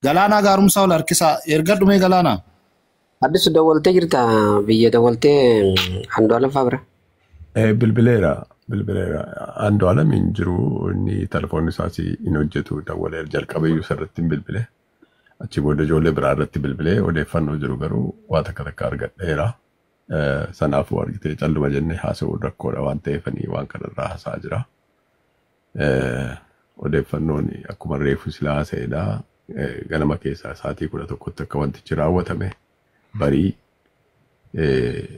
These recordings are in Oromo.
Galaanaa Gaarumsaa ol harkisaa erga dhumee Galaanaa. Addisu dawwaltee jirta biyya dawwaltee Andu'aalam fa'aa bira. Bilbileera bilbileera Andu'aalam hin jiru inni telefoonni isaas hin hojjetu dawwaleera jalqabeeyyuu sirriitti hin bilbile. Achi booda ijoollee biraa irratti bilbilee odeeffannoo jiru garuu waa takka takka argadheera. Sanaafuu argitee calluma jennee haasa'uun rakkoodha waan ta'eefanii waan kanarraa haasa'aa jira. Odeeffannoon akkuma reefu silaa haasa'edha. Ganama keessaa sa'aatii 11tti akka wantichi raawwatame barii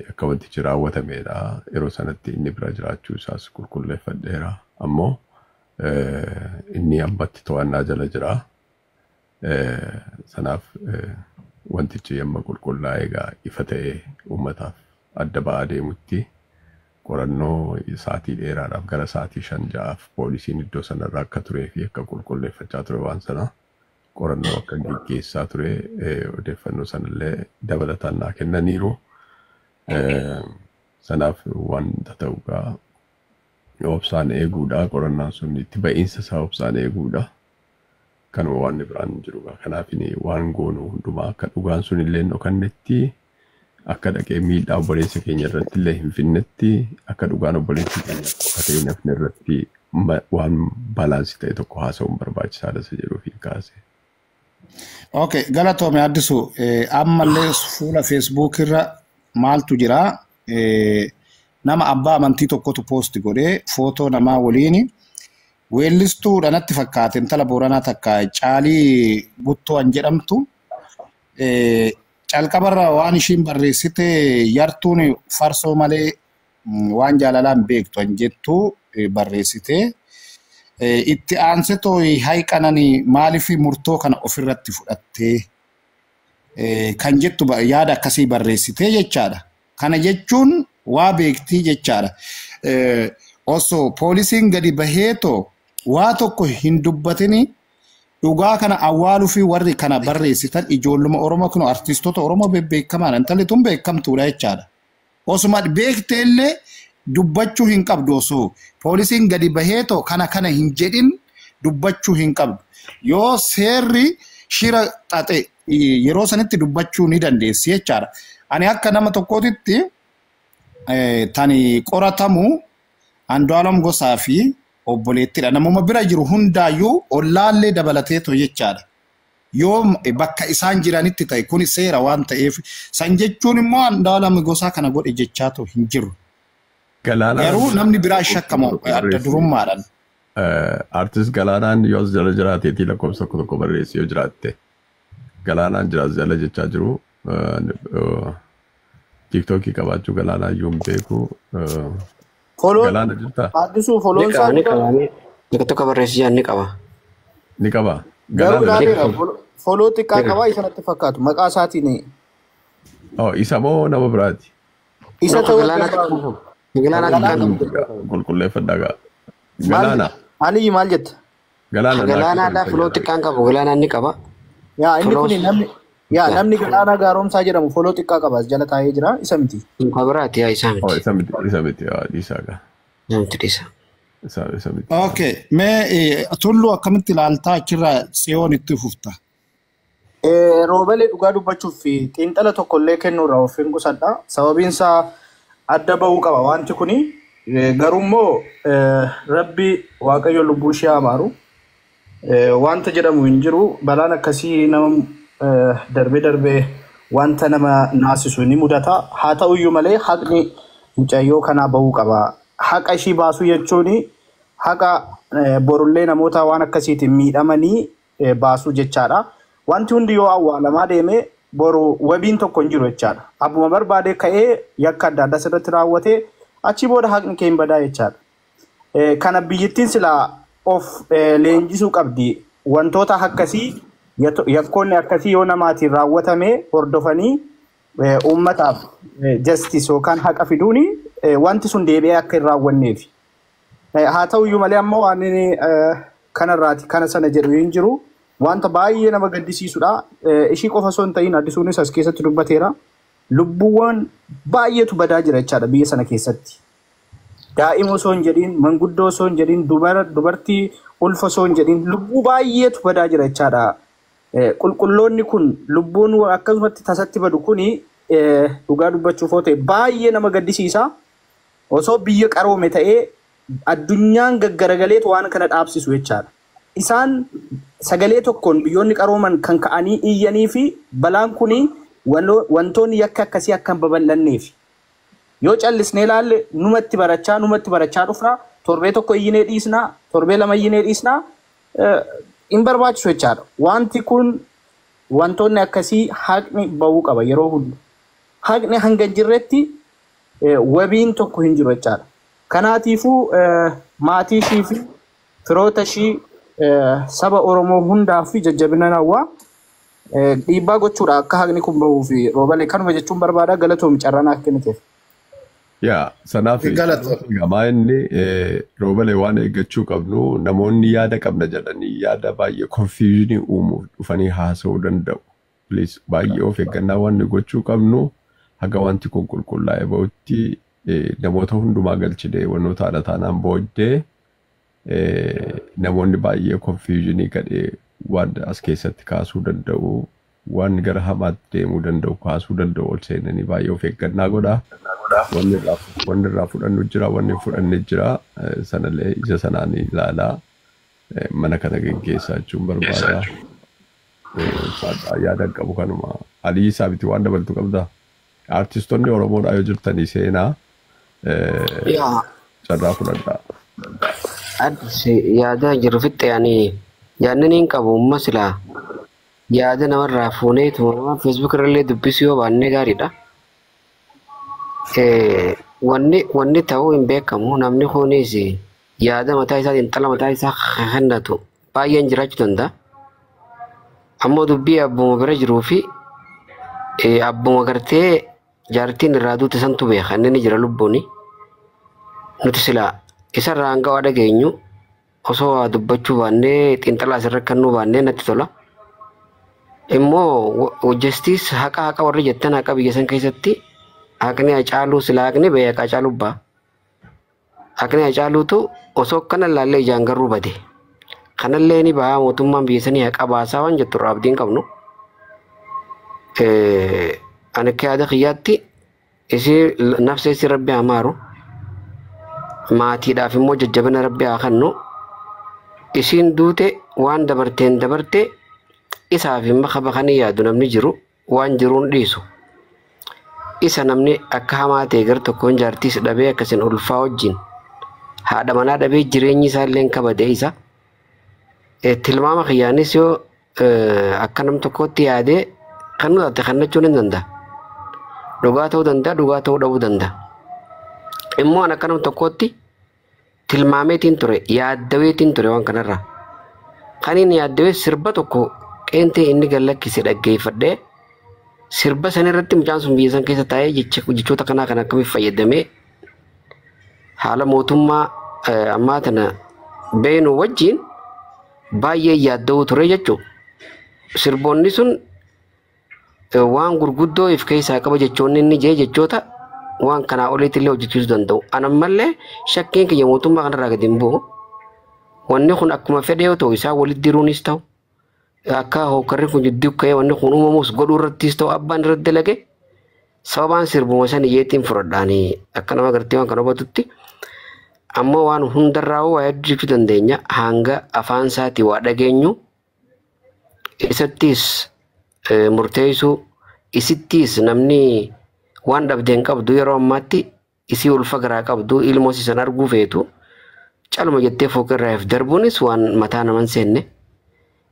akka wantichi raawwatamedha. Yeroo sanatti inni bira jiraachuu isaas qulqulleeffadheera. Ammoo inni ammatti to'annaa jala jira. Sanaaf wantichi amma qulqullaa'ee egaa ifa ta'ee uummataaf adda ba'aa deemutti qorannoo sa'aatii dheeraadhaaf gara sa'aatii 5-6 poolisiin iddoo sanarra akka turee fi akka qulqulleeffachaa ture waan sana qorannoo akka geggeessaa ture odeeffannoo sanallee dabalataan naa kennaniiru. Sanaaf wanta ta'u gaa obsaan eeguudha qorannaan sun itti ba'iinsa isaa obsaan eeguudha. Kanuma waan biraan hin jiru. Kanaaf waan goonu hundumaa akka dhugaan sun illee hin dhokannetti akka dhaqee miidhaa obboleessa keenya irratti illee hin finnetti akka dhugaan obboleessa keenya dhokatee hin hafne irratti waan balance ta'e tokko haasa'uun barbaachisaadha isa jedhuuf hin kaase. Okay, galatoome Addisu ammallee fuula Facebook irra maaltu jira? Nama abbaa amantii tokkotu post godhee footoo namaa waliini weellistuudha natti fakkaate intala Booranaa takka Caalii Guttoo an jedhamtu calqabarra waan ishiin barreessite yartuun farsoo malee waan jaalalaan beektu an jettu barreessite. Itti aansitoo hayqananii maaliif murtoo kana ofirratti fudhattee kan jettu yaada akkasii barreessitee jechaadha. Kana jechuun waa beektii jechaadha. Osoo poolisiin gadi baheetoo waa tokko hin dubbatini dhugaa kana awwaaluu fi warri kana barreessitan ijoolluma Oromoo kun artistoota Oromoo bebbeekamaan intalli tun beekamtuudha jechaadha. Osuma beektee illee dubbachuu hin qabdu osoo poolisiin gadi baheetoo kana kana hin jedhin dubbachuu hin qabdu. Yoo seerri shira xaxe yeroo sanitti dubbachuu ni dandeessi jechaadha. Ani akka nama tokkootitti tani qoratamu Andu'aalam Gosaa fi obboleettidha. Namuma bira jiru hundaayyuu ollaallee dabalateetu jechaadha. Yoo bakka isaan jiranitti ta'e kuni seera waan ta'eef san jechuun immoo Andu'aalam Gosaa kana godhe jechaatu hin jiru. Garuu namni biraa shakkamu adda durummaadhaan. Artist Galaanaan yoo as jala jiraateetii lakkoofsa tokko tokko barreessi yoo jiraatte. Galaanaan jira as jala jechaa jiru. TikTokii qabaachuu Galaanaa iyyuu hin beeku. Galaana jirtaa? Addisuu foloon Ni qaba isaa ni qaba ni tokko barreessi jaan ni qaba. Ni qaba. Garuu Galaana ilaaleera jirta? foloo xiqqaa qaba isa natti fakkaatu maqaa isaatiin Oh, isa moo nama biraati? isa Nama ta'uu Galaanaa danda'a. xiqqaa qabu. Galaanaa xiqqaa qabu. Qulqulleeffadhaa gaa. Maal Galaana. Aliyyi maal jetta? Galaana naa Galaanaadhaa foloo xiqqaan qabu Galaanaan ni qaba. Yaa inni Foloo kun namni yaa namni Galaanaa Gaaromsaa jedhamu foloo xiqqaa qaba as jala taa'ee jira isa miti. Kan biraati yaa isaa Oh, miti. isa miti isa miti dhiisaa gaa. Isa miti dhiisa. Isa isa miti. Okay, mee Tulluu akkamitti ilaaltaa achirraa tsiyoon itti fufta? Roobelee dhugaa dubbachuuf xiinxala tokkollee kennuurraa of hin qusadha. Sababiin isaa adda bahuu qaba wanti kuni. Garuu immoo Rabbi Waaqayyo lubbuu ishee haa maaru. Wanta jedhamu hin jiru. Balaan akkasii nama darbee darbee wanta nama naasisu ni mudata. Haa ta'uyyuu malee haqni mucayyoo kanaa bahuu qaba. Haqa ishii baasuu jechuun haqa borullee namoota waan akkasiitiin miidhamanii baasuu jechaadha. Wanti hundi yoo awwaalamaa deeme boru wabiin tokko hin jiru jechaadha. Abbuma barbaade ka'ee yakka adda addaa sirriitti raawwatee achi booda haqni kee hin badaa jechaadha. Kana biyyattiin silaa of leenjisuu qabdi. Wantoota akkasii yakkoonni akkasii yoo namaatiin raawwatame hordofanii uummataaf justice yookaan haqa fiduuni wanti sun deebi'ee akka hin raawwanneef. Haa ta'uyyuu malee ammoo waan inni kanarraati kana sana jedhu hin jiru. Wanta baay'ee nama gaddisiisudha. Ishii qofa osoo hin ta'in Addisuunis as keessatti dubbateera. Lubbuuwwan baay'eetu badaa jira jechaadha biyya sana keessatti. Daa'ima osoo hin jedhin, manguddoo osoo hin jedhin, dubartii ulfa osoo hin jedhin lubbuu baay'eetu badaa jira jechaadha. Qulqulloonni kun lubbuun akkasumatti tasatti badu kuni dhugaa dubbachuuf yoo ta'e baay'ee nama gaddisiisa. Osoo biyya qaroome ta'ee addunyaan gaggaragaleetu waan kana dhaabsisu jechaadha. Isaan sagalee tokkoon biyyoonni qarooman kan ka'anii iyyanii fi balaan kuni wantoonni yakka akkasii akka hin babal'anneef. Yoo callisnee ilaalle numatti barachaa dhufna. Torbee tokko iyyinee dhiisna, torbee lama iyyinee dhiisna. Hin barbaachisu jechaadha. Wanti kun wantoonni akkasii haqni bahuu qaba yeroo hunda. Haqni hanga hin jirretti wabiin tokko hin jiru jechaadha. Kanaatiifuu maatii ishii fi firoota ishii saba Oromoo hundaa fi jajjabina hawwaa dhiibbaa gochuudha akka haqni kun bahuu fi Roobalee kanuma jechuun barbaada. Galatoomi carraa akka kenniteef. Yaa sanaaf gamaa inni Roobalee waan eeggachuu qabnu namoonni yaada qabna jedhanii yaada baay'ee confusionii uumuuf dhufanii haasa'uu danda'u. Please baay'ee of eeggannaa waan gochuu qabnu haga wanti kun qulqullaa'ee bahutti namoota hundumaa galchine wantoota haadha taanaan booddee namoonni baay'ee confusionii gadhee waan as keessatti kaasuu danda'u waan gara hamaatti deemuu danda'u kaasuu danda'u ol seenanii baay'ee of eeggannaa godhaa. Wanni irraa fudhannu jira, wanni hin fudhanne jira. Sanallee ija sanaan ilaalaa mana kana geggeessaa jechuun barbaada. Yaada qabu kanuma. Alii isaa biti waan dabaltu qabdaa? Artistoonni Oromoodhaa yoo jirtanii seenaa carraa fudhadhaa. Yaada jiru fixxe ani yaadni hin qabu umma silaa yaada namarraa fuunee tuma Facebook irrallee dubbisuu yoo baannee gaariidha. Wanni ta'uu hin beekamu namni kunis yaada mataa isaa xiinxala mataa isaa kennatu baay'een jiraachuu danda'a. Ammoo dubbii abbuma bira jiruu fi abbuma gartee jaartiin irraa duute santu beeka inni ni jira lubbuuni. Nuti silaa isarraa hanga waa dhageenyu osoo waa dubbachuu baannee xiinxala asirra kennuu baannee natti tola. Immoo justice haqa haqa warri jettan haqa biyya san keessatti haqni Hacaaluu silaa haqni ba'ee haqa Hacaaluu ba'a. Haqni Hacaaluutu osoo akkana ilaallee ijaan garuu bade. Kanallee ni ba'a mootummaan biyya sanii haqa baasaa waan jettu irraa abdiin qabnu. Ani akka yaada kiyyaatti isii nafsa isii rabbi haa maaru. Maatiidhaaf immoo jajjabina rabbi haa kennu. Isiin duute waan dabarteen dabarte isaaf hin bakka yaadu namni jiru waan jiruun dhiisu. Isa namni akka hamaa ta'e gar tokkoon jaartiis dhabee akkasiin ulfaa wajjin haadha manaa dhabee jireenyi isaa illee kabade isa. Tilmaama kiyyaanis yoo akka nam tokkootti yaadee kan nu taate kennachuun hin danda'a. Dhugaa ta'uu danda'a, dhugaa ta'uu dhabuu danda'a. Immoo an akka nam tokkootti tilmaameetiin ture, yaaddaweetiin ture waan kanarraa. Kan inni yaaddawee sirba tokko qeentee inni gallakkise dhaggeeffadhee sirba san irratti mucaan sun biyya san keessa taa'ee jechoota kanaa kan akkamitti fayyadamee haala mootummaa ammaa tana beenu wajjin baay'ee yaadda'uu ture jechuudha. Sirboonni sun waan gurguddoo if keessaa qaba jechoonni inni jee jechoota waan kanaa oliitti illee hojjechiisuu danda'u. Ana ammallee shakkiin kiyya mootummaa kanarraa gadi hin bu'u. Wanni kun akkuma fedhe yoo ta'u isaa walitti diruunis ta'u akka hookarri kun jidduu ka'ee wanni kun uumamus godhuu irrattis ta'u abbaan irratti dalage sababaan sirbuma san iyyeettiin fudhadhaanii akka nama gartee waan kana hubatutti ammoo waan hundarraa waa hedduu jechuu dandeenya hanga afaan isaatii waa dhageenyu isattis murteessuu isittis namni waan dhabdeen qabdu yeroo ammaatti isii ulfa garaa qabdu ilmoo san arguu feetu caluma jettee fooqirraa if darbuunis waan mataa naman seenne.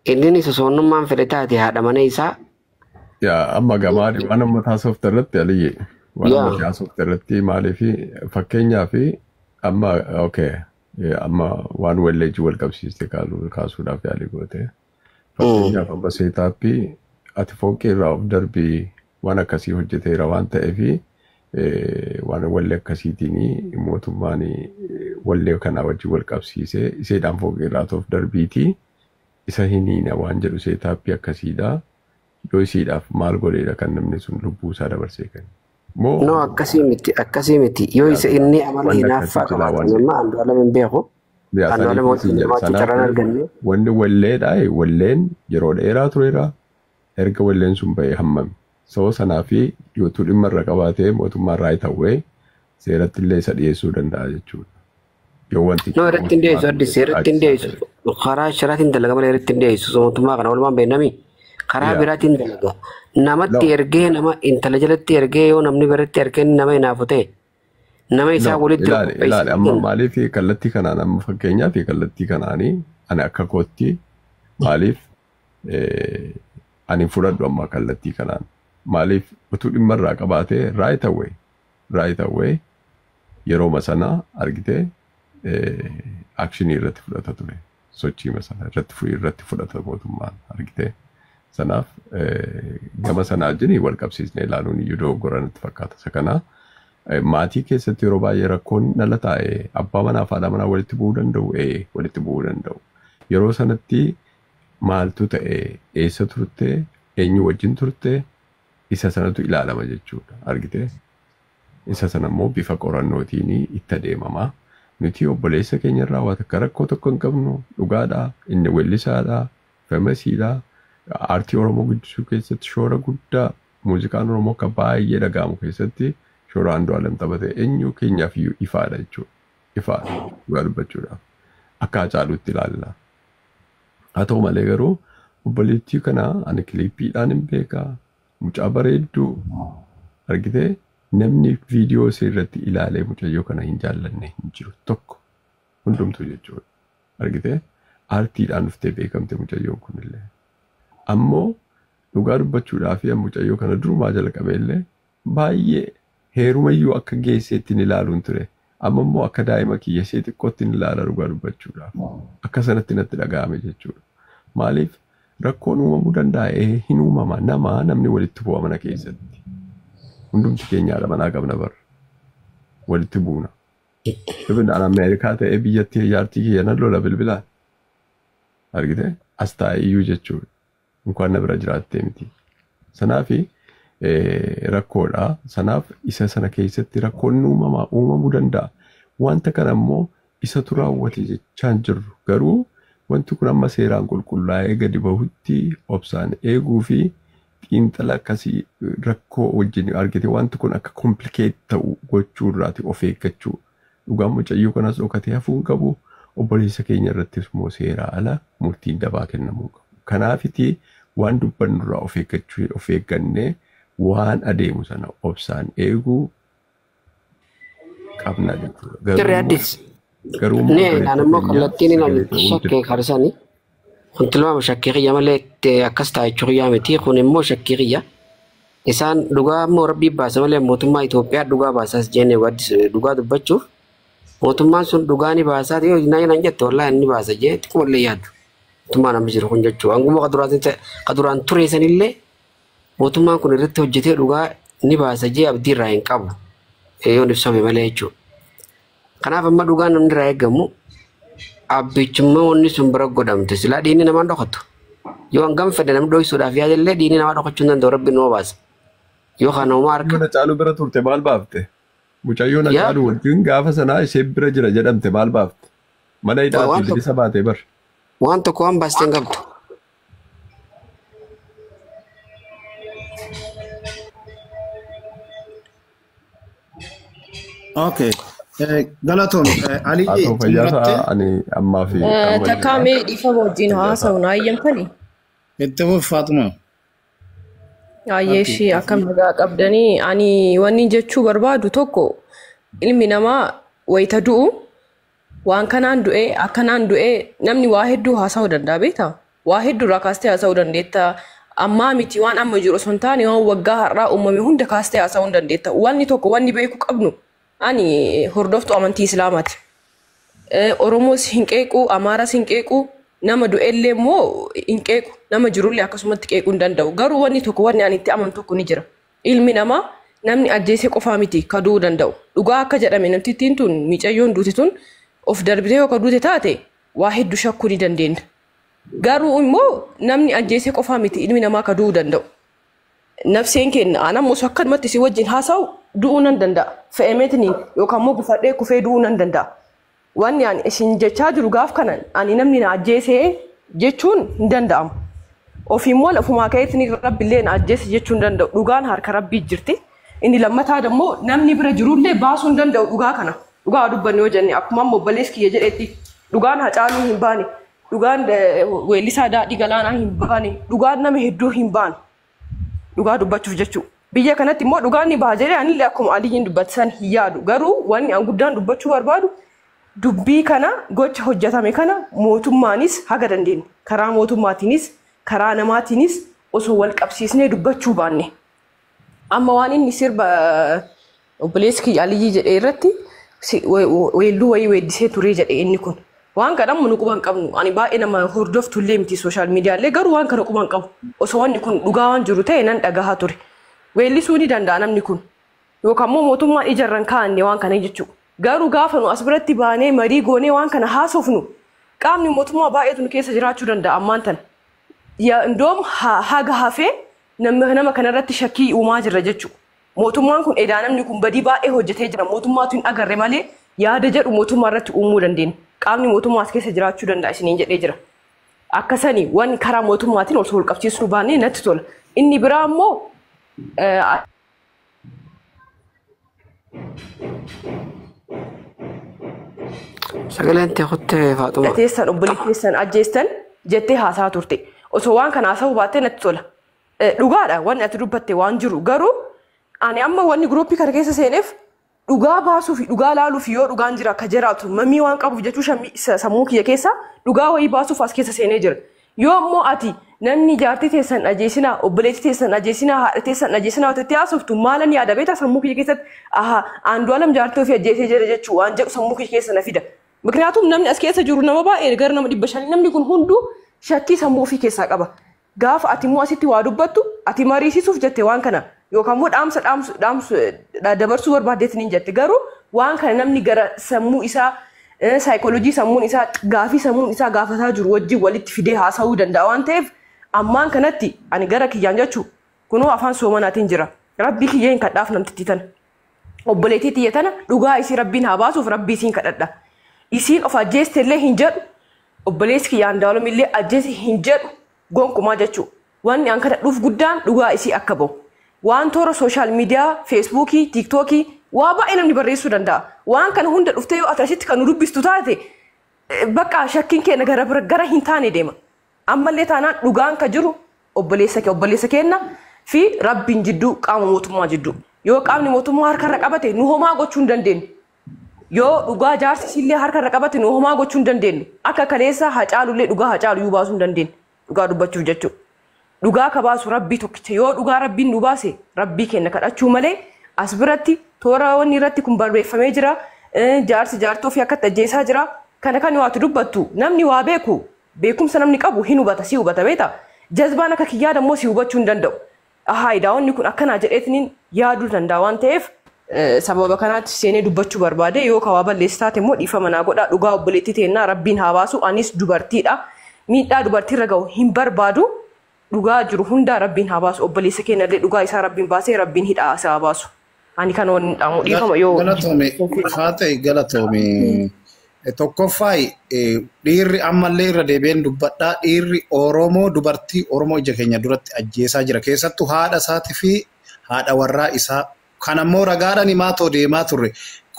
Inni sosoonnummaan fedhe taate haadha mana isaa. Yaa amma gamaadhi waan amma taasifte irratti Aliyyi waan amma taasifte irratti maaliif fakkeenyaaf amma okay amma waan walleejii wal qabsiiste kaasuudhaaf yaalii goote fakkeenyaaf amma seetaappii ati fooqii irraa of darbii waan akkasii hojjeteera waan ta'eef waan wallee akkasiitiin mootummaan wallee kanaa wajjin wal qabsiisee iseedhaan fooqii irraa of darbiitii. Isa hiniina waan jedhu seetaappii akkasiidha. Yoo isiidhaaf maal godheedha kan namni sun lubbuu isaa dabarsee kennu. No akkasii miti akkasii miti yoo isa inni amala hinaaffaa qabaate nama Andu'aalem hin beeku. Andu'aalem wajjin hirmaachuu carraan arganne. Wanni walleedha walleen yeroo dheeraa tureera erga walleen sun ba'ee hammami. Sababa sanaa fi yootuu dhimma irra qabaatee mootummaan right away seeratti illee isa dhiyeessuu danda'a jechuudha. Yoo wanti No, irratti hin dhiyeessu addis irratti hin dhiyeessu. Karaa shiraatiin dalaga malee irratti hin dhiyeessu. Mootummaa kana walumaan beeknami. Karaa biraatiin dalaga. Namatti ergee nama intala jalatti ergee yoo namni biratti ergee nama hinaafu ta'e nama isaa walitti Ilaali ilaali amma maaliif kallattii kanaan amma fakkeenyaaf kallattii kanaanii ani akka kootti maaliif ani fudhadhu amma kallattii kanaan maaliif utuu dhimma irraa qabaatee right away yerooma sana argitee actionii irratti fudhata ture sochiima sana irratti fudhata mootummaan argitee sanaaf gama sanaa wajjin wal qabsiisnee ilaaluun iyyuu dogoggora natti fakkaata isa kanaa. Maatii keessatti yeroo baay'ee rakkoon dhala taa'e abbaa manaa fi haadha manaa walitti bu'uu danda'u walitti bu'uu danda'u. Yeroo sanatti maaltu ta'e, eessa turte, eenyu wajjin turte, isa sanatu ilaalama jechuudha argitee. Isa sana immoo bifa qorannootiin itti adeemama. Nuti obboleessa keenya irraa waan takka rakkoo tokko hin qabnu, dhugaadha. Inni weellisaadha, famousiidha. Aartii Oromoo guddisuu keessatti shoora guddaa, muuziqaan Oromoo akka baay'ee dhaga'amu keessatti shoora Andu'aalem taphate eenyu keenyaaf iyyuu ifaadha jechuudha. Ifaadha dhugaa dubbachuudhaaf. Akka Hacaaluutti ilaalla. Haa ta'u malee garuu obboleettii kana ani clipiidhaan hin beekaa. Mucaa bareedduu argitee namni viidiyoo ishee irratti ilaalee mucayyoo kana hin jaallanne hin jiru tokko hundumtuu jechuudha. Argitee aartiidhaan dhuftee beekamte mucayyoon kunillee. Ammoo dhugaa dubbachuudhaaf mucayyoo kana durumaa jalqabee illee baay'ee heerumayyuu akka geesseetti ilaaluun ture. Amma immoo akka daa'ima kiyya ishee xiqqootti ilaala dhugaa dubbachuudhaaf. Akka sanatti natti dhaga'ame jechuudha. Maaliif rakkoon uumamuu danda'a? Hin uumama. Nama namni walitti bu'a mana keessatti. Hundumti keenya haadha manaa qabna bara. Walitti buuna. Ibn an Ameerikaa ta'ee biyyatti jaartii kiyya nan lola bilbilaan. Argitee? As taa'ee iyyuu jechuudha. Inkaan na bira jiraattee miti. Sanaafi rakkoodha. Sanaaf isa sana keessatti rakkoon uumamaa uumamuu danda'a. Wanta kana immoo isatu raawwate jechaan jirru. Garuu wanti kun amma seeraan qulqullaa'ee gadi bahutti obsaan eeguu fi xiinxala akkasii rakkoo wajjin argite wanti kun akka complicate ta'u gochuu irraati of eeggachuu. Dhugaan mucayyoo kanas dhokatee hafuu hin qabu. Obboleessa keenya irrattis immoo seeraa ala murtiin dabaa kennamuu qabu. Kanaafiti waan dubbannu irraa of eeggachuu, of eeggannee waan adeemu sana obsaan eeguu qabna jechuudha. Sirri addis. Garuu immoo Ne naan immoo obboleessa keenya kallattiin sagalee inni ta'uun shakkee karsani. Kun tilmaama shakkii kiyya malee akkas ta'a jechuu kiyyaa miti. Kun immoo shakkii kiyya. Isaan dhugaa immoo rabbii baasa malee mootummaa Itoophiyaa dhugaa baasaas jennee dhugaa dubbachuuf mootummaan sun dhugaa ni baasaa yoo naan jette wallaahi inni baasa jee xiqqoo illee yaadu. Mootummaan amma jiru kun jechuudha. Hanguma ka duraan ture sanillee mootummaan kun irratti hojjetee dhugaa ni baasa jee abdii irraa hin qabu. Yoon ibsame malee jechuudha. Kanaaf amma dhugaan namni irraa eegamu abbichummaa wanni sun bira godhamte silaa dhiinni namaan dhokatu. Yoo hangam fedhe namni dho'isuudhaaf yaadallee dhiinni namaa dhokachuu hin danda'u, rabbi nama baasa. Yoo kana uumaa harka. Mucayyoo Hacaaluu bira turte maal baafte? Mucayyoo Yaa Hacaaluu wajjin gaafa sanaa ishee bira jira jedhamte maal baafte? Mana hidhaatii waan tokko bilisa baatee bar. waan tokko waan baastee hin qabdu. Okay. Galatoon Haa Aliyyi ta'u fayyaa xumuratte ta'a ani ammaa fi qaama Takkaa jira. mee dhiifama wajjin Fayyaa ta'a. haasa'u ayyamtanii? Itti fufi Faatuma. Ayyee ishii akkam nagaa qabdanii ani wanni jechuu barbaadu tokko ilmi namaa wayita du'u waan kanaan du'ee akkanaan du'ee namni waa hedduu haasa'uu danda'a beektaa? Waa hedduu irraa kaastee haasa'uu dandeetta. Ammaa miti waan amma jiru osoo hin taane waan waggaa har'aa uumame hunda kaastee haasa'uu hin dandeetta. Wanni tokko wanni beekuu qabnu ani hordoftuu amantii Islaamaati. Oromoos hin qeequ, Amaaras hin qeequ, nama du'ellee immoo hin qeequ, nama jirullee akkasumatti qeequu hin danda'u. Garuu wanni tokko wanni ani itti amanu tokko ni jira. Ilmi namaa namni ajjeesee qofaa miti ka du'uu danda'u. Dhugaa akka jedhame namtittiin tun miicayyoon duute tun of darbitee yoo ka duute taate waa hedduu shakkuu ni dandeenya. Garuu immoo namni ajjeesee qofaa miti ilmi namaa ka du'uu danda'u. Nafseen kenna anammoo osoo akkanumatti si wajjin haasa'u du'uu nan danda'a. Fe'ameetiin yookaan immoo gufadhee kufee du'uu nan danda'a. Wanni ani isin jechaa jiru gaaf kana ani namni na ajjeesee jechuun hin danda'amu. Ofiimmoo lafumaa ka'eetiin rabbillee na ajjeese jechuu hin danda'u. Dhugaan harka rabbii jirti. Inni lammataa immoo namni bira jirullee baasuu hin danda'u dhugaa kana. Dhugaa dubbanne yoo jenne akkuma amma obboleessi kiyya jedhetti dhugaan Hacaaluu hin baane, dhugaan weellisaa Daadhii Galaanaa hin baane, dhugaan nama hedduu hin baane. Dhugaa dubbachuuf jechuudha. Biyya kanatti immoo dhugaan ni baha jedhee anillee akkuma Aliyyiin dubbatisan hin yaadu. Garuu wanni an guddaan dubbachuu barbaadu dubbii kana gocha hojjetame kana mootummaanis haga dandeenye karaa mootummaatiinis karaa namaatiinis osoo wal qabsiisnee dubbachuu baanne. Amma waan inni sirba obboleessi kiyya Aliyyii jedhee irratti weelluu wayii weeddisee ture jedhe inni kun. Waan kana nu quba hin qabnu. Ani baay'ee nama hordoftu illee miti sooshaal miidiyaalee garuu waan kana quba hin qabu. Osoo wanni kun dhugaa waan jiru ta'e nan dhagahaa ture. Weellisuu ni danda'a namni kun. Yookaan immoo mootummaan ijarra hin kaa'anne waan kana jechuudha. Garuu gaafa nu as biratti baanee marii goonee waan kana haasofnu qaamni mootummaa baay'eetu nu keessa jiraachuu danda'a ammaan tana. Indoom haga hafee nama kanarratti shakkii uumaa jirra jechuudha. Mootummaan kun edaa namni kun badii baay'ee hojjetee jira mootummaatu hin agarre malee yaada jedhu mootummaa irratti uumuu dandeenya. Qaamni mootummaa as keessa jiraachuu danda'a isiniin jedhee jira. Akkasanii waan karaa mootummaatiin osoo wal qabsiisuu baannee natti tola. Inni biraa immoo Sagaleen tee kuttee Faaxuma. Teessan obboleettii teessan ajjeestan jettee haasaa turte. Osoo waan kana haasa'uu baattee natti tola. Dhugaadha wanni ati dubbatte waan jiru garuu ani amma wanni guruppii kana keessa seeneef dhugaa baasuu fi dhugaa laaluu fi yoo dhugaan jira akka jiraatu mamii waan qabuuf jechuu sammuu kiyya keessa dhugaa wayii baasuuf as keessa seenee jira. Yoo immoo ati namni jaartii teessan ajjeesinaa, obboleettii teessan ajjeesinaa, haadha teessan ajjeesinaa wanta haasoftu maalan yaada beektaa sammuu kiyya keessatti aha Andu'aalam jaartii ofii ajjeesee jira jechuu waan jedhu sammuu kiyya keessa na fida. Mikniyaatum namni as keessa jiru nama baay'ee gara nama 500 namni kun hunduu shakkii sammuu ofii keessaa qaba. Gaafa ati immoo asitti waa dubbattu ati mariisisuuf jette waan kana yookaan immoo dhaamsa dhaamsu dabarsuu barbaaddeetiin hin jette garuu waan kana namni gara sammuu isaa saayikooloojii sammuun isaa gaafii sammuun isaa gaafataa jiru wajjin walitti fidee haasa'uu danda'a waan ta'eef ammaan kanatti ani gara kiyyaan jechuu kunoo afaan soomanaatiin jira rabbii kiyyee hin kadhaaf namtittii tana obboleettii tiyya tana dhugaa isii rabbiin haa baasuuf rabbii isiin kadhadha isiin of ajjeeste illee hin jedhu obboleessi kiyya Andu'aalam illee ajjeese hin jedhu gonkumaa jechuu wanni an kadhadhuuf guddaan dhugaa isii akka bahu waan toora sooshaal miidiyaa feesbuukii tiiktookii waa baay'ee namni barreessuu danda'a. Waan kana hunda dhuftee yoo ati asitti kan nu dubbistu taate bakka shakkiin keenya gara gara hin taane deema. Ammallee taanaan dhugaan ka jiru obboleessa keenya fi rabbiin jidduu qaama mootummaa jidduu. Yoo qaamni mootummaa harkarra qabate nu homaa gochuu hin dandeenyu. Yoo dhugaa jaarsi illee harkarra qabate nu homaa gochuu hin dandeenyu. Akka kaleessa Hacaalullee dhugaa Hacaalu baasuu hin dandeenyu. Dhugaa dubbachuuf jechuudha. Dhugaa ka baasu rabbii tokkicha yoo dhugaa rabbiin nu baase rabbii keenya kadhachuu malee as biratti toora wanni irratti kun barreeffamee jira. Jaarsi jaartoo fi akkatti ajjeesaa jira. Kana kan waatu dubbattu namni waa beeku beekumsa namni qabu hin hubata si hubata beekta. Jazbaan akka kiyyaa dammoo si hubachuu hin danda'u. Ahaa daawwanni kun akkanaa jedheetiin yaaduu danda'a waan ta'eef sababa kanaatti seenee dubbachuu barbaade yoo kawaa balleessi taate immoo dhiifama naa godhaa dhugaa obboleettii teennaa rabbiin haa baasu anis dubartiidha. Miidhaa dubartiirra gahu hin barbaadu. Dhugaa jiru hundaa rabbiin haa baasu obboleessa keenyallee dhugaa isaa rabbiin baasee rabbiin hidhaa isaa haa baasu. Ani kan wanni dhaamu dhiifama yoo. Galatoome haa ta'e galatoome. Tokkoffaa dhiirri ammallee irra deebi'een dubbadhaa dhiirri Oromoo dubartii Oromoo ija keenya duratti ajjeesaa jira. Keessattuu haadha isaatii fi haadha warraa isaa. Kan ammoo ragaadhaan himaa too deemaa turre.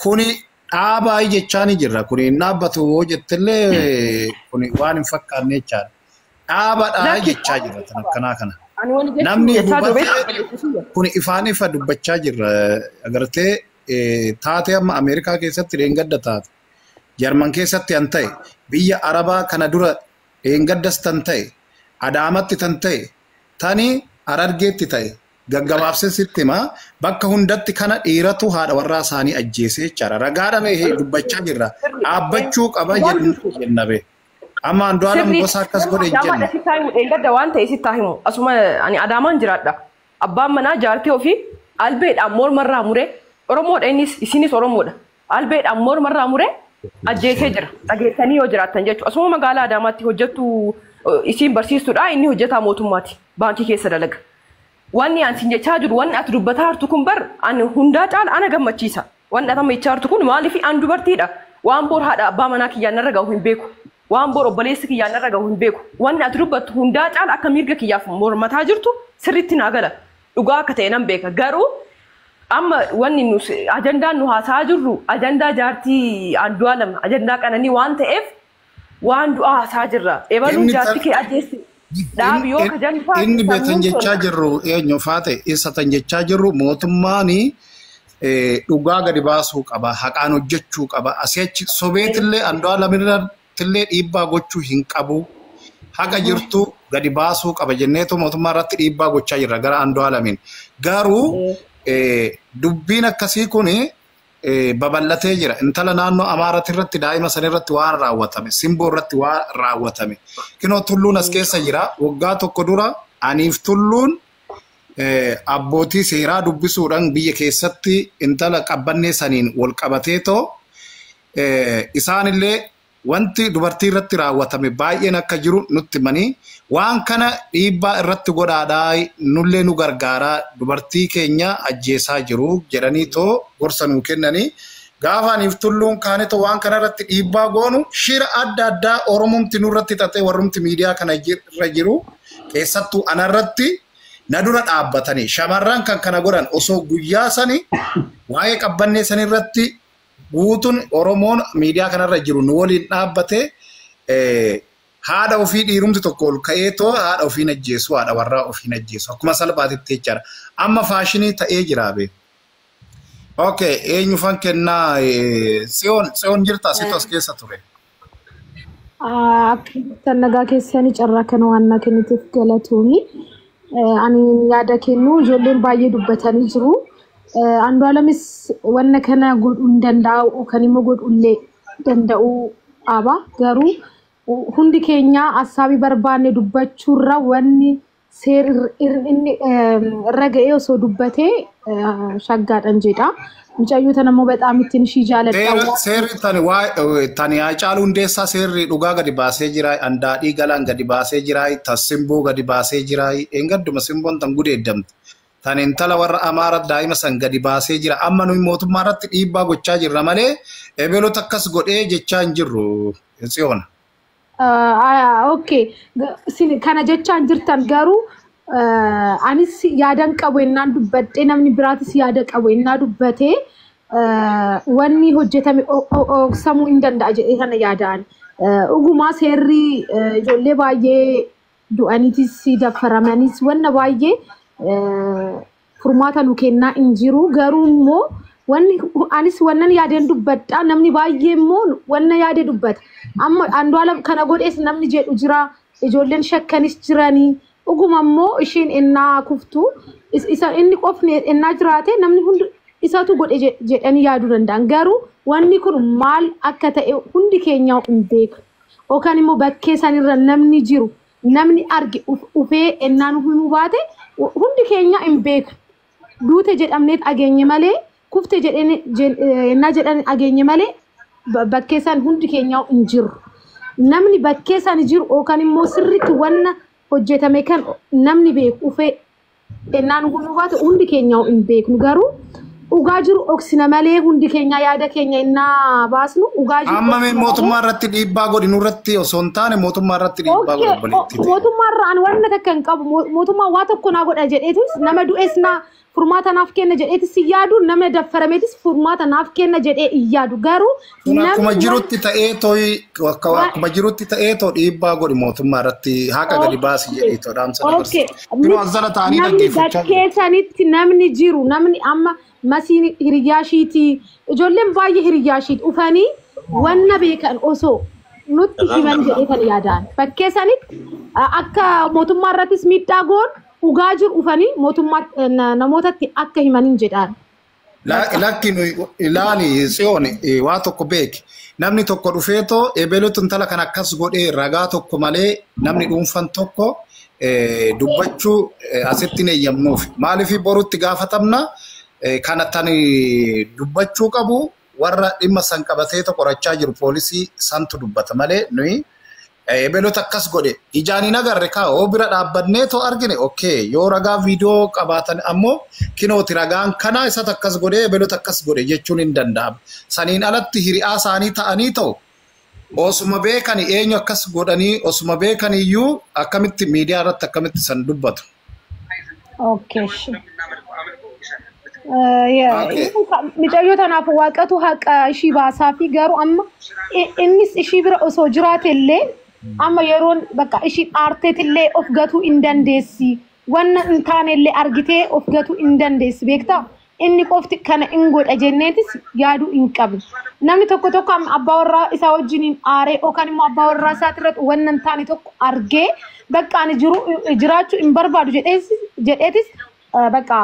Kuni dhaabaa jechaa ni jirra. Kuni hin dhaabbatu yoo jettillee kuni waan hin fakkaanne jechaadha. Dhaabaadhaa jechaa jirra tan akkanaa kana. Namni hubatee kun ifaan ifa dubbachaa jirra. Agartee taatee amma Ameerikaa keessatti dheengadda taate. Jarman keessatti an ta'e biyya Arabaa kana dura dheengaddas tan ta'e Adaamatti tan ta'e tani Harargeetti ta'e gaggabaabsee sitti himaa bakka hundatti kana dhiiratu haadha warraa isaanii ajjeesee jechaadha. Ragaadhaan dubbachaa jirra. Dhaabbachuu qaba jenna bee. Amma Andu'aalam gosa akkas godhe hin jenne. Dheengadda waan ta'e sitti himu. Asuma ani Adaamaan jiraadha. Abbaan manaa jaartii ofii albeedhaan mormarraa muree Oromoodha innis isinis Oromoodha. Albeedhaan mormarraa muree ajjeesee jira. Dhageessanii yoo jiraattan jechuudha. Asuma magaalaa Adaamaatti hojjettu isiin barsiistuudha inni hojjetaa mootummaati. Baankii keessa dalaga. Wanni ani siin jechaa jiru wanni ati dubbataa jirtu kun bar ani hundaa caala ana gammachiisa. Wanni ati amma jechaa jirtu kun maaliif an dubartiidha. Waan bor haadha abbaa manaa kiyyaan narra gahu hin beeku. Waan bor obboleessi kiyyaan narra gahu hin beeku. Wanni ati dubbattu hundaa caala akka mirga kiyyaaf mormataa jirtu sirriitti naa gala. Dhugaa akka ta'e nan beeka. Garuu amma wanni nu ajandaan nu haasa'aa jirru ajandaa jaartii Andu'aalem ajandaa Qananii waan ta'eef waan du'aa haasa'aa jirra. Ebaluun jaartii kee ajjeesti. Dhaabi yoo ka jennu taate Inni beekan sammuun jechaa sun jirru eenyu faa ta'e isa tan jechaa jirru mootummaan dhugaa gadi baasuu qaba, haqaan hojjechuu qaba. Asii achi sobeetillee Andu'aalemirrattillee dhiibbaa gochuu hin qabu. Haqa jirtu gadi baasuu qaba jenneetu mootummaa irratti dhiibbaa gochaa jirra gara Andu'aalemiin. Garuu dubbiin akkasii kun babal'atee jira. Intala naannoo Amaaraati irratti daa'ima san irratti waan raawwatame, simboo irratti waan raawwatame. Kinoo tulluun as keessa jira. Waggaa tokko dura aniif tulluun abbootii seeraa dubbisuudhaan biyya keessatti intala qabbannee saniin wal qabatee too isaanillee wanti dubartii irratti raawwatame baay'een akka jiru nutti himanii waan kana dhiibbaa irratti godhaadhaa nullee nu gargaaraa dubartii keenya ajjeesaa jiru jedhanii too gorsa nuu kennanii gaafa aniif tulluun kaanitoo waan kana irratti dhiibbaa goonu shira adda addaa Oromumti nurratti xaxee warrumti miidiyaa kana irra jiru keessattuu anarratti na dura dhaabbatanii shamarran kan kana godhan osoo guyyaa sani waa'ee qabbannee san irratti guutuun Oromoon miidiyaa kanarra jiru nu waliin dhaabbate haadha ofii dhiirumti tokko ol ka'ee too haadha ofiin ajjeesu haadha warraa ofiin ajjeesu akkuma salphaatitti jechaadha. Amma faashinii ta'ee jira bee. Okay, eenyu fan kennaa Tsiyoon jirta situ as keessa ture. Akka nagaa keessanii carraa kana waan naa kenniteef galatoomi. Ani yaada kennu ijoolleen baay'ee dubbatanii jiru. Andu'aalemis wanna kana godhuu hin danda'u yookaan immoo godhullee danda'uu qaba. Garuu hundi keenya assaabii barbaanne dubbachuurra wanni seer inni irra ga'ee osoo dubbatee shaggaadhaan jedha. Mucayyoo tana immoo bexaam ittiin ishii jaaladha. Seerri tani waa tani Haacaaluu Hundeessaa seerri dhugaa gadi baasee jira. Andaadhii Galaan gadi baasee jira. Simboo gadi baasee jira. Eengadduma simboon tan gudeeddamte. Tan intala warra Amaara daa'ima san gadi baasee jira. Amma nuyi mootummaa irratti dhiibbaa gochaa jirra malee ebeelota akkas godhee jechaa hin jirru. Tsiyoon. Okay. Kana jechaa hin jirtan garuu anis yaadan qabu ennaan dubbadhee namni biraatis yaada qabu ennaa dubbatee wanni hojjetame dhoksamuu hin danda'a jedhee kana yaadaan. Dhugumaa seerri ijoollee baay'ee du'aniitis daffaramanis wanna baay'ee furmaata nu kennaa hin jiru. Garuu immoo wanni anis wannan yaadeen dubbadha namni baay'ee immoo wanna yaade dubbata. Amma Andu'aalem kana godhees namni jedhu jira ijoolleen shakkanis jiranii. Dhuguma immoo ishiin ennaa kuftu isa inni qofni ennaa jiraate namni hundi isatu godhe jedhanii yaaduu danda'an. Garuu wanni kun maal akka ta'e hundi keenya hin beeku. Yookaan immoo bakkee sanirra namni jiru namni arge ufee ennaa nu himuu baate hundi keenya hin beeku. Duute jedhamnee dhageenye malee kufte ennaa jedhan dhageenye malee bakkee san hundi keenya hin jiru. Namni bakkee san jiru yookaan immoo sirriitti wanna hojjetame kan namni beeku ufee ennaan himuu baate hundi keenya hin beeknu. Garuu dhugaa jiru dhoksina malee hundi keenya yaada keenya innaa baasnu dhugaa jiru. Amma mee mootummaa irratti dhiibbaa godhi nurratti osoo hin taane mootummaa irratti dhiibbaa godhi obboleettii ta'e. Mootummaa irraa ani wanna takka hin qabu. Mootummaa waa tokko naa godha jedheetis nama du'es naa furmaata naaf kenna jedheetis hin yaadu nama daffarameetis furmaata naaf kenna jedhee hin yaadu. Garuu Kun akkuma jirutti ta'ee tooyi akkuma jirutti ta'ee too dhiibbaa godhi mootummaa irratti haqa gadi baasi jedhee too dhaamsa dabarsa. Yeroo as jala ta'anii Namni dhaggeeffachaa jiru. bakkee sanitti namni jiru namni amma masiin hiriyyaa ishiiti ijoolleen baay'ee hiriyyaa ishiiti dhufanii wanna beekan osoo nutti himan jedhee kan yaadaan bakkee sanitti akka mootummaa irrattis miidhaa goon dhugaa jiru dhufanii mootummaa namootatti akka himanin jedhaan. Lakki ilaali Tsiyoon waa tokko beeki. Namni tokko dhufeetoo ebeluutu intala kan akkas godhee ragaa tokko malee namni dhuunfan tokko dubbachuu asitti hin eeyyamnuuf. Maaliif borutti gaafatamna kana tani dubbachuu qabu warra dhimma san qabatee qorachaa jiru poolisii santu dubbata malee nuyi Ebeloota akkas godhe ijaan hin agarre kaa oo bira dhaabbannee too argine okay yoo ragaa viidiyoo qabaatan ammoo kinooti ragaan kana isatu akkas godhe ebeloota akkas godhe jechuun hin danda'amu. Saniin alatti hiriyaa isaanii ta'anii ta'u osuma beekani eenyu akkas godhanii osuma beekan iyyuu akkamitti miidiyaa irratti akkamitti san dubbatu. Okay. Mucayyoo tanaaf waaqatu haqa ishii baasaa fi garuu amma innis ishii bira osoo jiraate illee amma yeroon bakka ishii aarteetillee of gatuu hin dandeessi. Wanna hin taane illee argitee of gatuu hin dandeessi beektaa? Inni qofti kana hin godha jenneetis yaaduu hin qabnu. Namni tokko tokko amma abbaa warraa isaa wajjiniin aaree yookaan immoo abbaa warraa isaati irratti wanna hin taane tokko argee bakka ani jiru jiraachuu hin barbaadu jedheetis bakka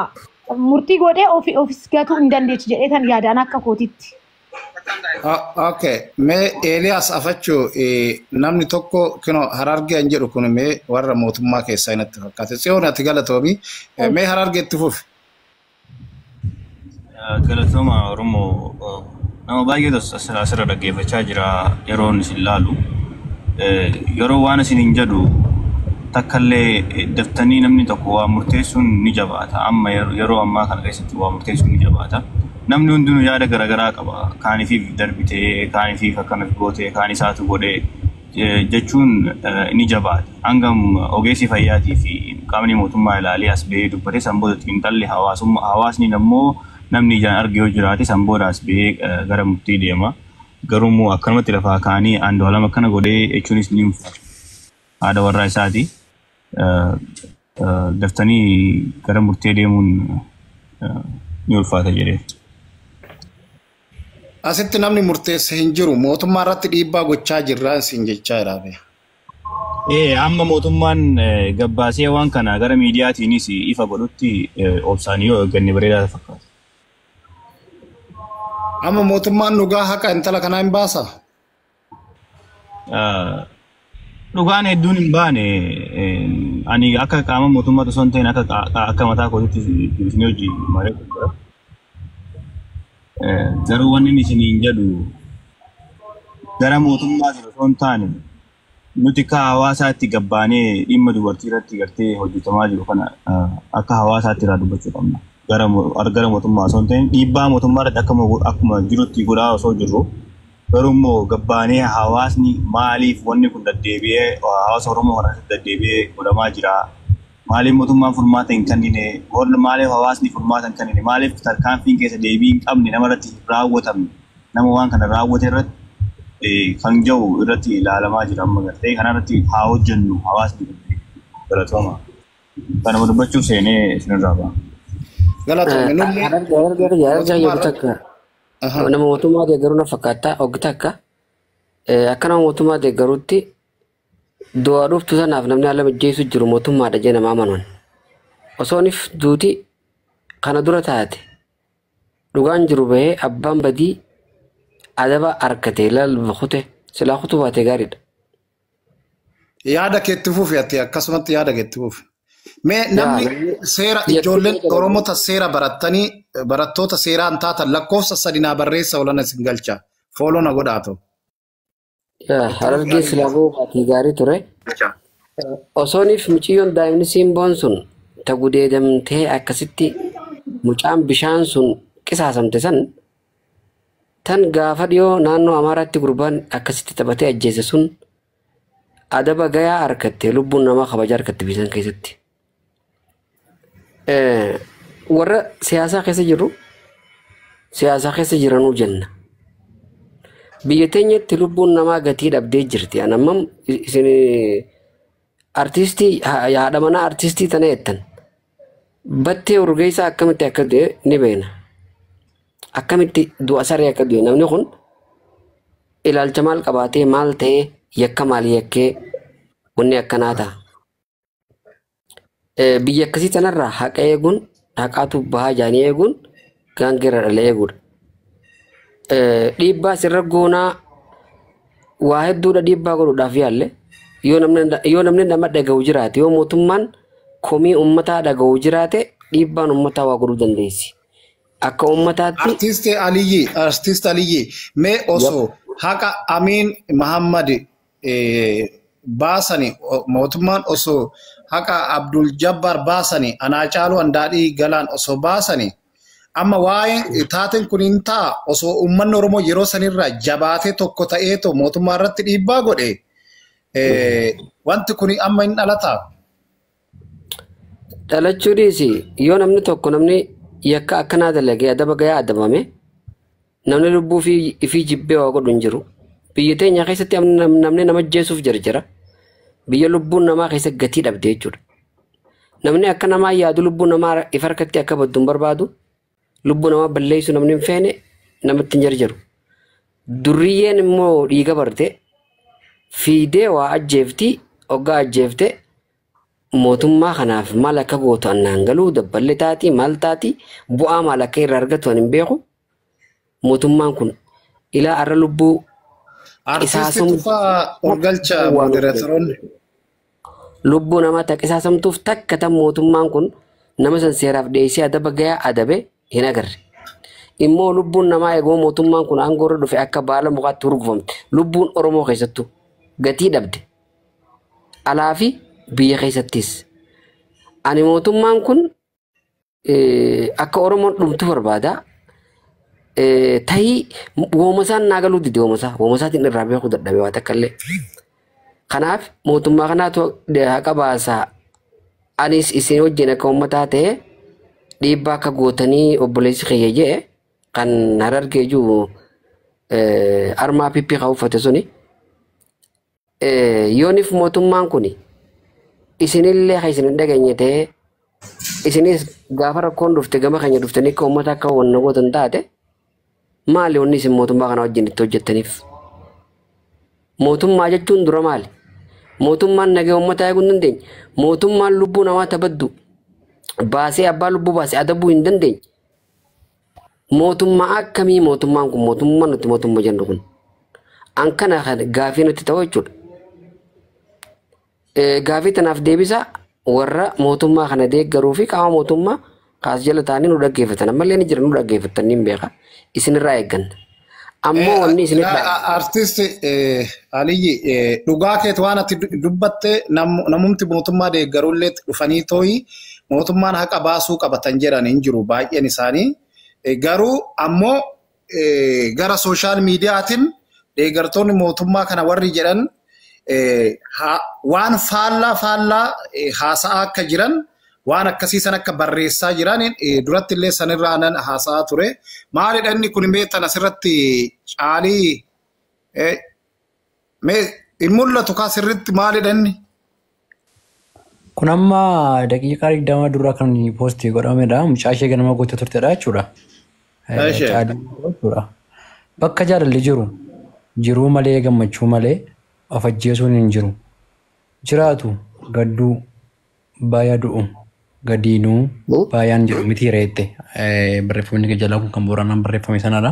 murtii godhee ofii ofis gatuu hin dandeechi jedhee tan yaadaan akka kootitti. Okay, mee Eeliyaas Afachuu namni tokko kino Harargee hin jedhu kun mee warra mootummaa keessaa natti fakkaate. Tsiyoon ati galatoomi. Mee Harargee itti fufi. Galatooma Oromoo nama baay'eetu asirra dhaggeeffachaa jira yeroon isin laalu. Yeroo waan isin hin jedhu takkallee daftanii namni tokko waa murteessuun ni jabaata. Amma yeroo ammaa kana keessatti waa murteessuun ni jabaata. Namni hundinuu yaada garaagaraa qaba. Kaanifiif darbitee, kaanifiif akkana gootee, kaan isaatu godhee jechuun ni jabaata. Hangam ogeessi fayyaatii fi qaamni mootummaa ilaalee as bahee dubbate san booda xiinxalli hawaasummaa hawaasni immoo namni ijaan arge yoo jiraate san booda as bahee gara murtii deema. Garuu immoo akkanumatti lafaa kaanii Andu'aalam akkana godhee jechuunis ni ulfaata. Haadha warraa isaati. Daftanii gara murtee deemuun ni ulfaata jedhee. Asitti namni murteesse hin jiru. Mootummaa irratti dhiibbaa gochaa jirra isin jechaa jira. Amma mootummaan gabbaasee waan kana gara miidiyaatiinis ifa godhutti obsaan yoo eegganne bareedaa fakkaata. Amma mootummaan dhugaa haqa intala kanaa hin baasaa? Dhugaan hedduun hin baane ani akka qaama mootummaa osoo hin ta'in akka mataa kootitti isin hojii malee jira. Garuu wanni inni isiniin jedhu gara mootummaa osoo hin taane nuti akka hawaasaatti gabbaanee dhimma dubartii irratti gartee hojjetamaa jiru kana akka hawaasaatti irraa dubbachuu qabna. Gara mootummaa osoo hin ta'in dhiibbaa mootummaa irratti akkuma jirutti godhaa osoo jirru garuu immoo gabbaanee hawaasni maaliif wanni kun deddeebi'ee hawaasa Oromoo kana keessatti deddeebi'ee godhamaa jira? Maaliif mootummaan furmaata hin kennine? Maaliif hawaasni furmaata hin kennine? Maaliif tarkaanfiin keessa deebii hin qabne nama irratti hin raawwatamne? Nama waan kana raawwate irratti kan jiru irratti ilaalamaa jira amma gartee kana irratti haa hojjennu hawaasni galatooma. Kanuma dubbachuuf seenee isinirraa ba'a. Galatoome nullee Harargee jedhu takka nama mootummaa deeggaruu na fakkaata oggi takka akka nama mootummaa deeggaruutti du'aa dhuftu sanaaf namni haala mijjeessu jiru mootummaadha jee nama amanuun. Osoonif duuti kana dura taate dhugaan jiru bahee abbaan badii adaba harkate ilaalu kute silaa kutuu baate gaariidha. Yaada keetti fufi ati akkasumatti yaada keetti fufi. Mee namni seera ijoolleen Oromoota seera barattanii barattoota seeraan taatan lakkoofsa sadi naa barreessa olan isin galcha. Fooloo na godhaatu. Harargee silaa bahuu baate gaarii ture. Osooniif mucayyoon daa'imni simboon sun ta gudeedamtee akkasitti mucaan bishaan sun qisaasamte san tan gaafa dhiyoo naannoo Amaaraatti gurbaan akkasitti taphatee ajjeese sun adaba gayaa harkatte lubbuun namaa kabaja harkatte bisan keessatti. Warra siyaasaa keessa jiru siyaasaa keessa jiranuu jenna. Biyya teenyatti lubbuun namaa gatii dhabdee jirti. Ani ammam isin artiistii haadha manaa artiistii tana jettan. Battee urgeessaa akkamitti akka du'e ni beekna. Akkamitti du'a saree akka du'e namni kun ilaalcha maal qabaatee maal ta'ee yakka maal yakkee wanni akkanaa ta'a. Biyya akkasii tanarraa haqa eeguun haqaatu bahaa jaanii eeguun gaangeerra dhala eeguudha. Dhiibbaa sirra goonaa waa hedduudha dhiibbaa godhuudhaaf yaalle yoo namni nama dhaga'u jiraate yoo mootummaan komii uummataa dhaga'u jiraate dhiibbaan uummataa waa godhuu dandeessi. Akka uummataatti. Artiist Aliyyi mee osoo haqa Amiin Mahammad baasani, mootummaan osoo haqa Abdul Jabbaar baasani, anaa caalu Andaadhii Galaan osoo baasani, amma waa'ee taateen kun hin ta'a, osoo uummanni Oromoo yeroo sanirraa jabaatee tokko ta'eetoo mootummaa irratti dhiibbaa godhe, wanti kun amma hin dhalataa? Dhalachuu dhiisi, yoo namni tokko, namni yakka akkanaa dalagee adaba gayaa adabame, namni lubbuu fi ifii jibbee waa godhu hin jiru. Biyya teenya keessatti namni nama ajjeesuuf jarjara. Biyya lubbuun namaa keessa gatii dhabde jechuudha. Namni akka namaa yaadu lubbuu namaa ifa harkatti akka baddu hin barbaadu. Lubbuu namaa balleessu namni hin feene namatti hin jarjaru. Durriyyeen immoo dhiiga barte fiidee waa ajjeefti, hoggaa ajjeefte mootummaa kanaaf maal akka gootu annaan galuu, dabballee taati maal taati, bu'aa maal akka irraa argatu ani hin beeku. Mootummaan kun ilaa arra lubbuu Artisti qisaasamu Tufaa Orgalcha moderatoroonni. Lubbuu namaa ta qisaasamtuuf takka tan mootummaan kun nama san seeraaf dhiyeessee adaba gayaa adabe hin agarre. Immoo lubbuun namaa eeguu mootummaan kun aangoo irra dhufe akka baala mukaatti hurgufamte. Lubbuun Oromoo keessattuu gatii dhabde. Alaa fi biyya keessattis. Ani mootummaan kun akka Oromoon dhumtu barbaada. Tahii woomasaan naa galuu dide, woomasaa woomasaatiin irraa beekuu dadhabe waa takka illee. Kanaaf mootummaa kanaatu haqa baasaa. Anis isin wajjin akka uummataa ta'e dhiibbaa akka gootanii obboleessi kiyya jee kan Harargee jiru armaa pippii kan uffate suni. Yoonif mootummaan kun isinillee kan isin hin dhageenye ta'ee, isinis gaafa rakkoon dhufte gama keenya dhuftanii akka uummata akka wanna gootan taate, maali wanni isin mootummaa kana wajjin itti hojjettaniif? Mootummaa jechuun dura maali? Mootummaan nagaa uummataa eeguu hin dandeenye. Mootummaan lubbuu namaa tabaddu baasee abbaa lubbuu baasee adabuu hin dandeenye. Mootummaa akkamii mootummaan kun, mootummaa nuti mootummaa jennu kun? An kana kan gaafii nutti ta'u jechuudha. Gaafii tanaaf deebisa warra mootummaa kana deeggaruu fi qaama mootummaa kaas jala ta'anii nu dhaggeeffatan. Ammallee ni jira, nu dhaggeeffatan ni beeka. Isinirraa eegganna. Ammoo wanni isinirraa Artist Aliyyi, dhugaa keeti waan ati dubbatte. Namumti mootummaa deeggarullee dhufanii tooyi mootummaan haqa baasuu qabatan jedhan hin jiru baay'een isaanii. Garuu ammoo gara social mediaatiin deeggartoonni mootummaa kana warri jedhan waan faallaa faallaa haasa'aa akka jiran, waan akkasii san akka barreessaa jiran duratti illee sanirraa nan haasa'aa ture. Maalidha inni kun? Mee tan asirratti caalii mee hin mul'atu kaa sirritti, maalidha inni? Kun amma daqiiqaa 20 dura kan post godhamedha. Mucaa ishee ganama gootee turtedha jechuudha. Ishee. Caalii jechuudha. Bakka jaalalli jiru jiruu malee gammachuu malee of ajjeesuun hin jiru. Jiraatu gadduu baaya du'u gadiinuu baayaan jedhu miti reette. Barreeffamni jalaa kun kan Booranaan barreeffame sanadha.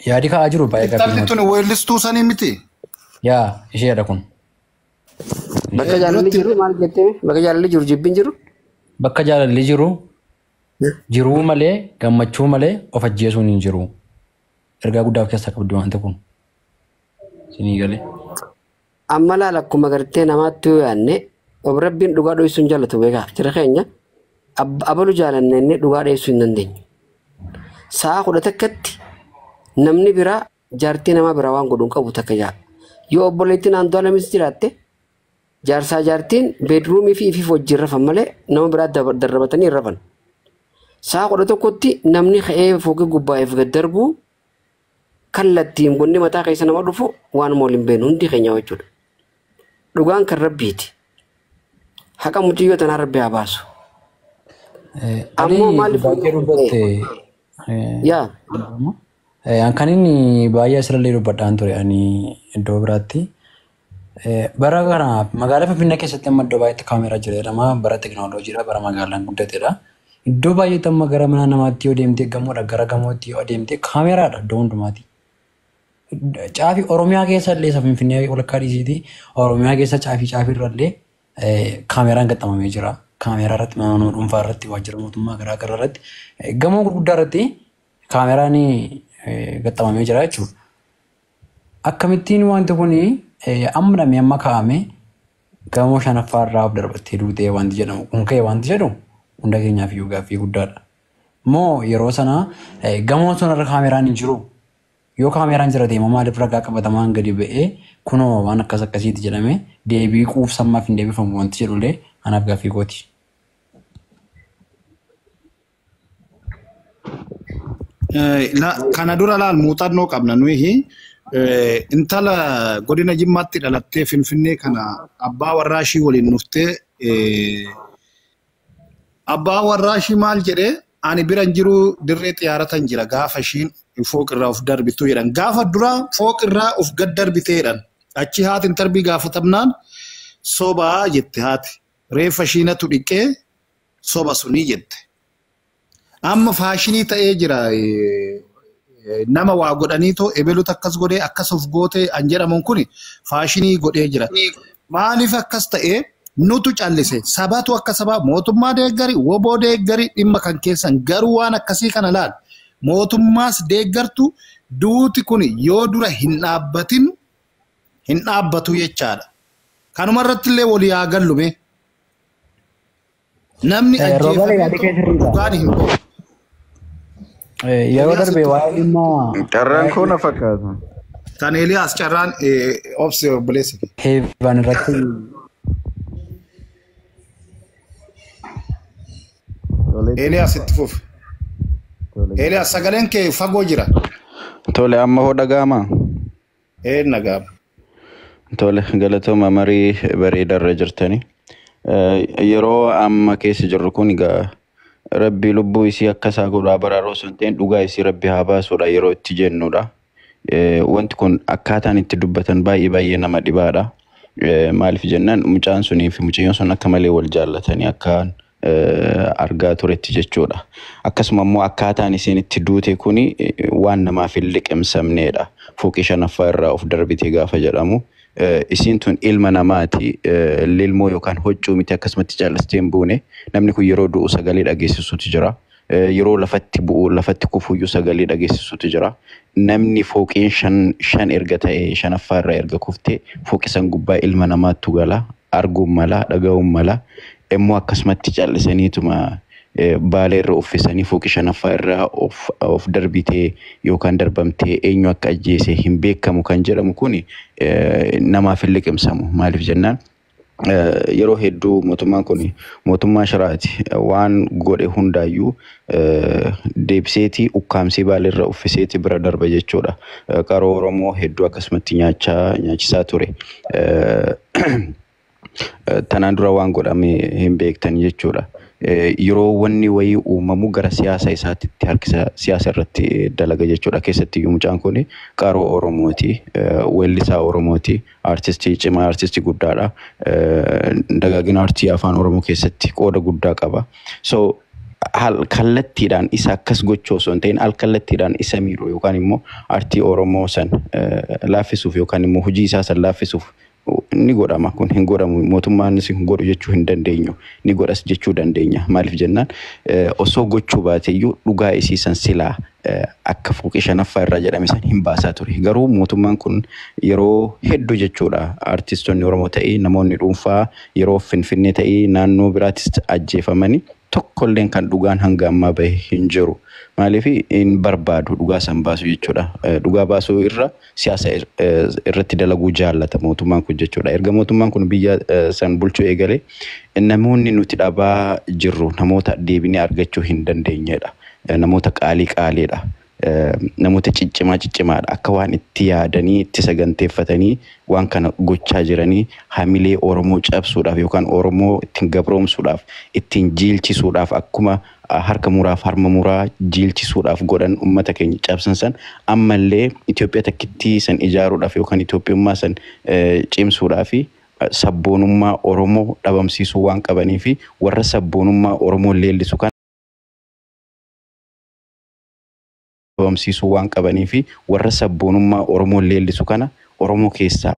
Yaadi ka'aa jiru baay'ee Intalli gaaffii. tun weellistuu sanii miti. Yaa, isheedha kun. Bakka jaalalli Duratti jiru maal jettee, bakka jaalalli jiru jibbiin jiru? Bakka jaalalli jiru jiruu malee gammachuu malee of ajjeesuun hin jiru. Ergaa guddaa of keessaa qabdi wanti kun. Isinii galee. Amma laala, akkuma gartee namaatti yoo yaadne, ob rabbiin dhugaa dho'isuu hin jaallatu beekaa. Jira keenya abalu jaalanne inni dhugaa dho'isuu hin dandeenyu. Sa'a 11tti namni biraa jaartii namaa biraa waan godhu hin qabu takka jaa. Yoo obboleettiin Andu'aalamis jiraatte, jaarsaa jaartiin bedroomii fi ifiif wajjin rafan malee nama biraa darrabatanii hin rafan. Sa'a 11tti namni ka'ee fooqii gubbaa if gad darbuu kallattiin gonni mataa keessa nama dhufu waan waliin beenu hundi keenya jechuudha. Dhugaan kan rabbiiti. Haqa mucayyoo tanaa rabbi haa baasu. Ammoo Ali maaliif baay'ee dubbatte. Yaa. Kan inni baay'ee asirrallee dubbadhaan ture ani iddoo biraatti. Bara kana magaalaa Finfinnee keessatti amma iddoo baay'eetti kaameraa jira jedhama. Bara teekinooloojiidha. Bara magaalaan guddatedha. Iddoo baay'eetti amma gara mana namaatti yoo deemte, gamoodha gara gamootti yoo adeemte, kaameraadha iddoo hundumaati. Caafii Oromiyaa keessa illee, isa Finfinnee walakkaa dhiisiiti, Oromiyaa keessa caafii caafii irra illee kaameraan qaxxamamee jira. Kaameraa irratti, mana nama dhuunfaa irratti, waajjira mootummaa garaa garaa irratti, gamoo gurguddaa irratti kaameraan qaxxamamee jira jechuudha. Akkamittiin wanti kun amma dhamee amma kaa'ame gamoo shanaffaa irraa of darbattee duutee wanti jedhamu kun ka'e wanti jedhu hunda keenyaaf iyyuu gaaffii guddaadha. Moo yeroo sana gamoon sun irra kaameraan hin jiru? Yoo kaameraan jira ta'e maaliif ragaa qabatamaan gadi ba'ee kunoo waan akkas akkasiiti jedhamee deebii quubsammaaf hin deebifamu wanti jedhullee anaaf gaaffii kooti. Kana dura laal muuxannoo qabna nuyi intala godina Jimmaatti dhalattee Finfinnee kana abbaa warraa ishii waliin dhuftee abbaa warraa ishii maal jedhee ani bira hin jiru dirree xiyyaaratan jira gaafa ishiin fooqirraa of darbitu jedhan gaafa dura fooqirraa of gad darbitee jedhan achi haati intarbii gaafatamnaan sobaa jette haati reeffa ishiinatu dhiqee soba sunii jette. Amma faashinii ta'ee jira nama waa godhaniitoo ebelutu akkas godhee akkas of gootee an jedhamuun kun faashinii godhee jira. Maaliif akkas ta'ee nutu callise sabatu akka sabaa mootummaa deeggari woboo deeggari dhimma kan keessan garuu waan akkasii kana laal mootummaas deeggartu duuti kun yoo dura hin dhaabbatin hin dhaabbatu jechaadha. Kanuma irratti illee walii haa gallume. Namni Roobale yaada ajjeefame kee sirriidha. dhugaan hin ba'u. Yeroo darbe waa'ee dhimma Carraan koo na fakkaata. Kan Eeliyaas carraan obse obboleessa. Heeban irratti Tole. Eeliyaas itti fufi. Eeliyaas sagaleen kee fagoo jira. Tole amma hoo dhaga'amaa? Ee nagaama. Tole galatooma marii bareedaa irra jirtani. Yeroo amma keessa jirru kun egaa rabbi lubbuu isii akka isaa godhaa baraaruu osoo hin ta'in dhugaa isii rabbi haa baasuudha yeroo itti jennudha. Wanti kun akkaataan itti dubbatan baay'ee baay'ee nama dhibaadha. Maaliif jennaan mucaan sunii fi mucayyoon sun akka malee wal jaallatanii akka argaa turetti jechuudha. Akkasuma immoo akkaataan isiin itti duute kuni waan namaaf hin liqimsamneedha. Fooqii shanaffaa irraa of darbite gaafa jedhamu. Isiin tun ilma namaati. Lilmoo yookaan huccuu miti akkasumatti callistee hin buune. Namni kun yeroo du'u sagalee dhageessisuutu jira. Yeroo lafatti bu'u lafatti kufuyyuu sagalee dhageessisuutu jira. Namni fooqiin shan erga ta'e shanaffaa irraa erga kuftee fooqii san gubbaa ilma namaattu gala. Arguun mala, dhaga'uun mala. Immoo akkasumatti callisaniituma baala irra uffisanii fooqii shanaffaa irraa of darbitee yookaan darbamtee eenyu akka ajjeese hin beekamu kan jedhamu kuni namaaf hin liqimsamu. Maaliif jennaan yeroo hedduu mootummaan kun mootummaa shiraati. Waan godhe hundaayyuu deebiseeti ukkaamsee baala irra uffiseeti bira darba jechuudha. Qaroo Oromoo hedduu akkasumatti nyaachaa nyaachisaa ture. Tanaan dura waan godhame hin beektan jechuudha. Yeroo wanni wayii uumamu gara siyaasa isaatti harkisa siyaasa irratti dalaga jechuudha. Keessatti iyyuu mucaan kun qaroo Oromooti, weellisaa Oromooti, aartistii cimaa, aartistii guddaadha. Dagaagina aartii afaan Oromoo keessatti qooda guddaa qaba. So kallattiidhaan isa akkas gochuu osoo hin ta'in al kallattiidhaan isa miidhu yookaan immoo aartii Oromoo san laaffisuuf yookaan immoo hojii isaa san laaffisuuf ni godhama. Kun hin godhamu mootummaanis hin godhu jechuu hin dandeenyu, ni godhas jechuu dandeenya. Maaliif jennaan osoo gochuu baateyyuu dhugaa isii san silaa akka fooqii shanaffaa irraa jedhame san hin baasaa ture. Garuu mootummaan kun yeroo hedduu jechuudha aartistoonni Oromoo ta'ee namoonni dhuunfaa yeroo Finfinnee ta'ee naannoo biraattis ajjeefamanii tokkolleen kan dhugaan hanga ammaa bahe hin jiru. Maaliif hin barbaadu dhugaa san baasu jechuudha. Dhugaa baasuu irra siyaasa irratti dalaguu jaallata mootummaan kun jechuudha. Erga mootummaan kun biyya san bulchuu eegalee namoonni nuti dhabaa jirru namoota deebinee argachuu hin dandeenyedha. Namoota qaalii qaaliidha. Namoota ciccimaa ciccimaadha. Akka waan itti yaadanii itti saganteeffatanii waan kana gochaa jiranii hamilee Oromoo cabsuudhaaf yookaan Oromoo ittiin gabroomsuudhaaf ittiin jiilchisuudhaaf akkuma harka muraaf harma muraa jiilchisuudhaaf godhan uummata keenya cabsan san ammallee Itoophiyaa takkittii san ijaaruudhaaf yookaan Itoophiyummaa san cimsuudhaaf sabboonummaa Oromoo dhabamsiisuu waan qabanii fi warra sabboonummaa Oromoo leellisu kan dhabamsiisuu waan qabanii fi warra sabboonummaa Oromoo leellisu kana Oromoo keessaa